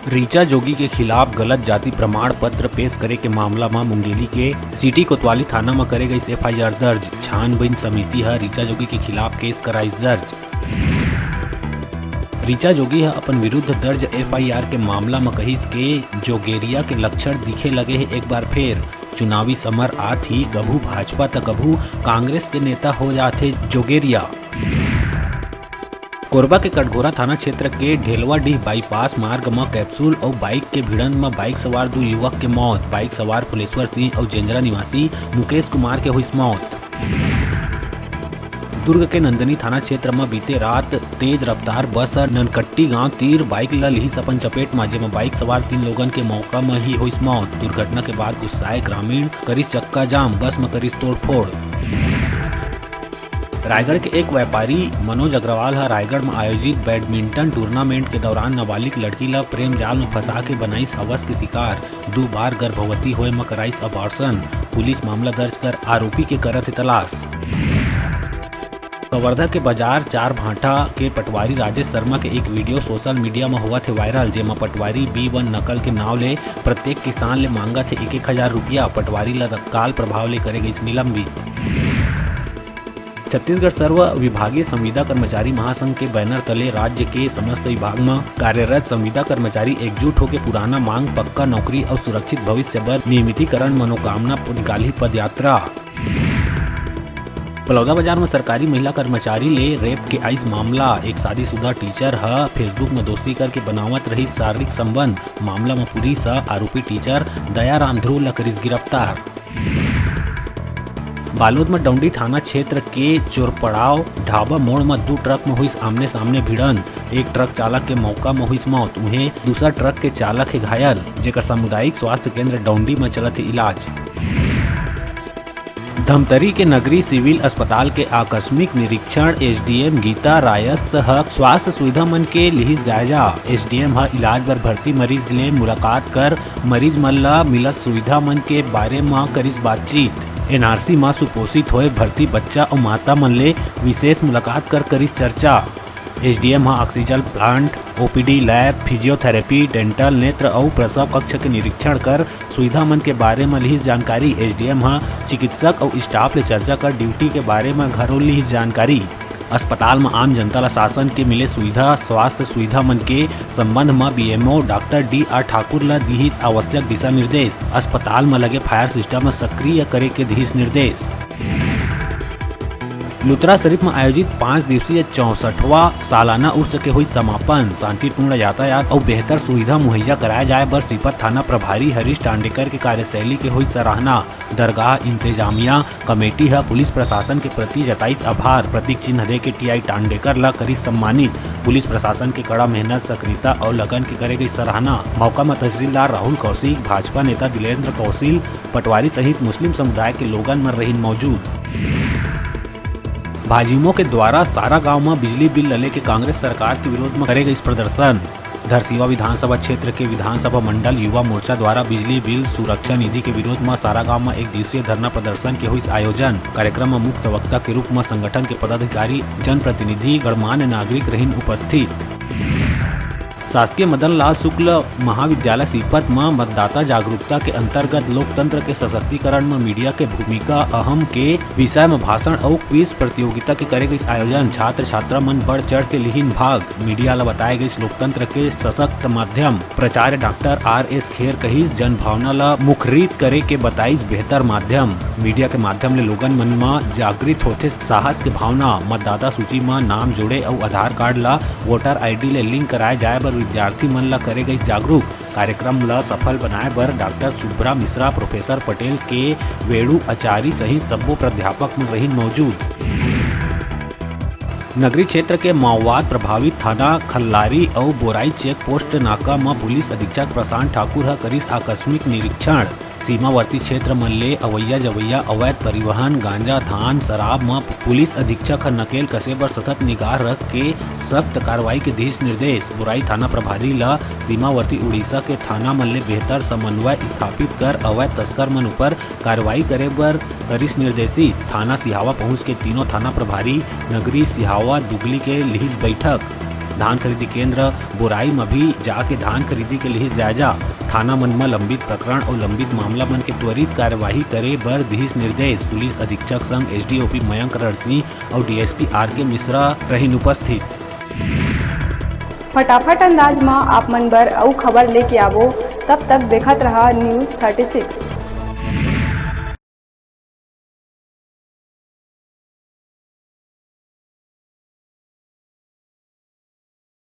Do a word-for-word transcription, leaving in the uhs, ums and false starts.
ऋचा जोगी के खिलाफ गलत जाति प्रमाण पत्र पेश करे के मामला म मुंगेली के सिटी कोतवाली थाना म करे गइस एफआईआर दर्ज। छानबीन समिति ह ऋचा जोगी के खिलाफ केस कराइस दर्ज। ऋचा जोगी ह अपन विरुद्ध दर्ज एफआईआर के मामला म कहिस के जोगेरिया के लक्षण दिखे लगे हे एक बार फेर। चुनावी समर आत ही कभू भाजपा त कभू कांग्रेस के नेता हो जाथे जोगेरिया। कोरबा के कटघोरा थाना क्षेत्र के ढेलवाडीह बाईपास मार्ग म कैप्सूल अउ बाइक के भिड़ंत म बाइक सवार दू युवक के मौत। बाइक सवार फुलेश्वर सिंह अउ जेंजरा निवासी मुकेश कुमार के होइस मौत। दुर्ग के नंदनी थाना क्षेत्र म बीते रात तेज रफ्तार बस ह ननकट्टी गांव तीर बाइक ल लिहिस अपन चपेट म, जेमा बाइक सवार तीन लोगन के मौका म ही होइस मौत। दुर्घटना के बाद गुस्साए ग्रामीण करिस चक्का जाम, बस म करिस तोड़फोड़। रायगढ़ के एक व्यापारी मनोज अग्रवाल ह रायगढ़ म आयोजित बैडमिंटन टूर्नामेंट के दौरान नाबालिग लड़की ल प्रेम जाल म फंसा के बनाइस हवस के शिकार। दू बार गर्भवती होए म कराइस अबॉर्शन। पुलिस मामला दर्ज कर आरोपी के करत हे तलाश। कवर्धा के बाजार चार भांटा के पटवारी राजेश शर्मा के एक वीडियो सोशल मीडिया म होवत हे वायरल, जेमा पटवारी बी वन नकल के नाव ले प्रत्येक किसान ले मांगत हे एक एक हजार रुपया। पटवारी ल तत्काल प्रभाव ले करे गइस निलंबित। छत्तीसगढ़ सर्व विभागीय संविदा कर्मचारी महासंघ के बैनर तले राज्य के समस्त विभाग म कार्यरत संविदा कर्मचारी एकजुट होके पुराना मांग, पक्का नौकरी अउ सुरक्षित भविष्य बर नियमितीकरण मनोकामना निकालही पदयात्रा। बलौदाबाजार म सरकारी महिला कर्मचारी ले रेप के आइस मामला। एक शादीशुदा टीचर ह Facebook म दोस्ती करके बनावत रहिस शारीरिक संबंध। मामला म पुलिस ह आरोपी टीचर दयाराम ध्रुव ल करिस गिरफ्तार। बालोद म डौंडी थाना क्षेत्र के चोरपड़ाव ढाबा मोड़ म दू ट्रक म होइस आमने-सामने भिड़ंत। एक ट्रक चालक के मौका म होइस मौत, उहें दूसर ट्रक के चालक हे घायल, जेकर सामुदायिक स्वास्थ्य केंद्र डौंडी म चलत हे इलाज। धमतरी के नगरी सिविल अस्पताल के आकस्मिक निरीक्षण एसडीएम गीता रायस्त ह स्वास्थ्य सुविधा मन के लिहिस जायजा। एसडीएम ह इलाज बर भर्ती मरीज ले मुलाकात कर मरीज मन ल मिलत सुविधा मन के बारे म करिस बातचीत। एनआरसी म सुपोषित होए भर्ती बच्चा अउ माता मन ले विशेष मुलाकात कर करिस चर्चा। एसडीएम ह oxygen plant, OPD lab, physiotherapy, dental, नेत्र अउ प्रसव कक्ष के निरीक्षण कर सुविधा मन के बारे म लिहिस जानकारी। एसडीएम ह चिकित्सक अउ स्टाफ ले चर्चा कर ड्यूटी के बारे म घलो लिहिस जानकारी। अस्पताल म आम जनता ल शासन के मिले सुविधा, स्वास्थ्य सुविधा मन के संबंध म बीएमओ डॉक्टर डी आर ठाकुर ल दिहिस आवश्यक दिशा निर्देश। अस्पताल म लगे फायर सिस्टम ल सक्रिय करे के दिहिस निर्देश। लुथरा शरीफ म आयोजित पाँच दिवसीय चौसठवां सालाना उर्स के होइस समापन। शांतिपूर्ण यातायात अउ बेहतर सुविधा मुहैया कराए जाए बर सीपत थाना प्रभारी हरीश टांडेकर के कार्यशैली के होइस सराहना। दरगाह इंतजामिया कमेटी ह पुलिस प्रशासन के प्रति जताइस आभार। प्रतीक चिन्ह देके टीआई टांडेकर ल करिस सम्मानित। पुलिस प्रशासन के कड़ा मेहनत, सक्रियता अउ लगन के करे गई सराहना। मौका म तहसीलदार राहुल कौशिक, भाजपा नेता दिलेंद्र कौशिल, पटवारी सहित मुस्लिम समुदाय के लोगन मन रहिन मौजूद। भाजयुमो के द्वारा सारा गांव म बिजली बिल ल लेके कांग्रेस सरकार के विरोध म करे गइस प्रदर्शन। धरसीवा विधानसभा क्षेत्र के विधानसभा मंडल युवा मोर्चा द्वारा बिजली बिल सुरक्षा निधि के विरोध म सारा गांव म एक दिवसीय धरना प्रदर्शन के होइस आयोजन। कार्यक्रम म मुख्य वक्ता के रूप म संगठन के पदाधिकारी, जनप्रतिनिधि, गणमान्य नागरिक रहिन उपस्थित। शासकीय मदन लाल शुक्ल महाविद्यालय सीपत म मतदाता जागरूकता के अंतर्गत लोकतंत्र के सशक्तिकरण म मीडिया के भूमिका अहम के विषय म भाषण अउ क्विज प्रतियोगिता के करे गइस आयोजन। छात्र छात्रा मन बढ़ चढ़ के लिहिन भाग। मीडिया ल बताए गइस लोकतंत्र के सशक्त माध्यम। प्राचार्य डॉक्टर आर एस खेर कहिस, जनभावना ल मुखरित करे के बताइस बेहतर माध्यम। मीडिया के माध्यम ले लोगन मन म जागृत होथे साहस के भावना। मतदाता सूची म नाम जोड़े अउ आधार कार्ड ल वोटर आईडी ले लिंक कराए जाए बर विद्यार्थी मन ल करे गइस जागरूक। कार्यक्रम ल सफल बनाए बर डॉक्टर सुब्रा मिश्रा, प्रोफेसर पटेल के वेणु आचारी सहित सब्बो प्राध्यापक मन रहिन मौजूद। नगरी क्षेत्र के माओवाद प्रभावित थाना खल्लारी अउ बोराई चेक पोस्ट नाका म पुलिस अधीक्षक प्रशांत ठाकुर ह करिस आकस्मिक निरीक्षण। सीमावर्ती क्षेत्र मन ले अवैया जवैया अवैध परिवहन, गांजा, धान, शराब म पुलिस अधीक्षक ह नकेल कसे बर सतत निगाह रख के सख्त कार्रवाई के दिस निर्देश। बोराई थाना प्रभारी ल सीमावर्ती उड़ीसा के थाना मन ले बेहतर समन्वय स्थापित कर अवैध तस्कर मन ऊपर कार्रवाई करे बर करिस निर्देशित। थाना सिहावा पहुंच के तीनों थाना प्रभारी नगरी सिहावा दुगली के लिहिस बैठक। धान खरीदी केंद्र बोराई म भी जाके धान खरीदी के लिहिस जायजा। थाना मन म लंबित प्रकरण अउ लंबित मामला मन के त्वरित कार्यवाही करे बर दिहिस निर्देश। पुलिस अधीक्षक संग एसडीओपी मयंक रणसिंह अउ डीएसपी आरके मिश्रा रहिन उपस्थित। फटाफट अंदाज म आप मन बर अउ खबर लेके आवो, तब तक देखत रहा न्यूज़ थर्टी सिक्स।